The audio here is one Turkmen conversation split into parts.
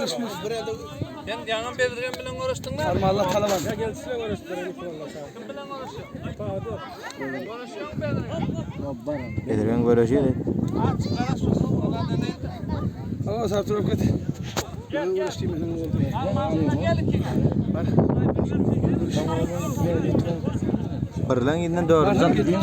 görüşmüş. Sen ýaňam Bezirgen bilen görüşdiňmi? Armalla talaban. Kim bilen görüşýäň? Görüşýäň Bezirgen. Bezirgen göreşýär. Aç, garaş olsun, olar da değil. Allah sağ turup git. Ben görüştüğüm ben oldu. Almazda gel ikine. Birlen ýinden dördüncü.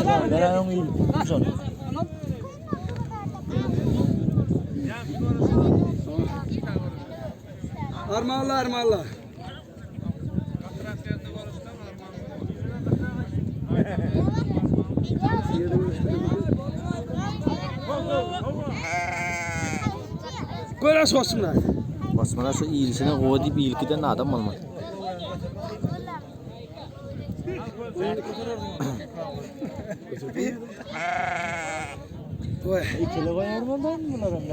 Armalla armalla. Göreş olsunlar. Basmana şu iyilişine gowy diýip iýilkiden adam bolmaz. Oy.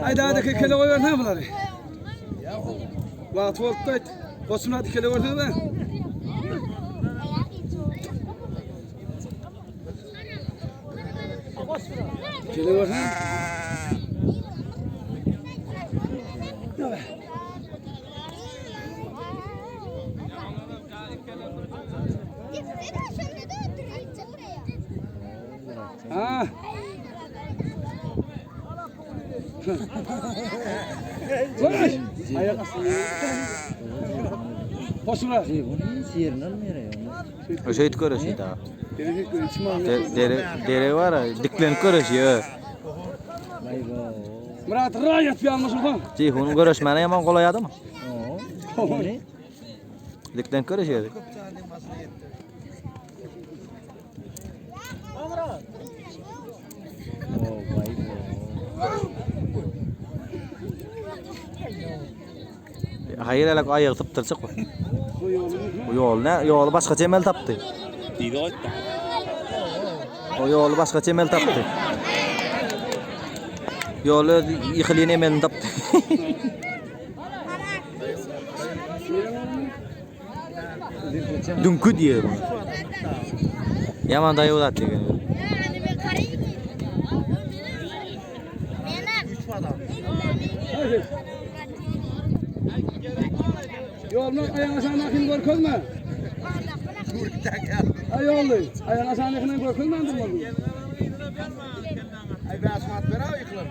Haydi haydi kele koyuver ne bunları? Vaqti oldu da Osman hadi kele koyuver ne? Kele koyuver ne? Ha. Vay! Ayak Osman. Öşeýt göreşýär daha. Dere içime alıyor. De- Dere dere var ya, diklenip göreşýär. Murat rayat bir almış oradan. Ceyhun'un göreşmäne ýaman golaý adam. Diklenip göreşýär. Hayır hele aýagy sypdyrjak bu. Bu yolu. Bu ýol ne? Ýoly başga çemel tapdy. Diýdi goýtdy. O ýoly başga çemel tapdy. Ýoly ýykylyny emelini tapdy. Dünkü diýer. Yaman daýy ulat diýen. Yolunu ayağına sen akın korkulma. Ay yollu. Ayağına sen akın korkulma andım oldu. Ay ben asmat beraber yıkılır.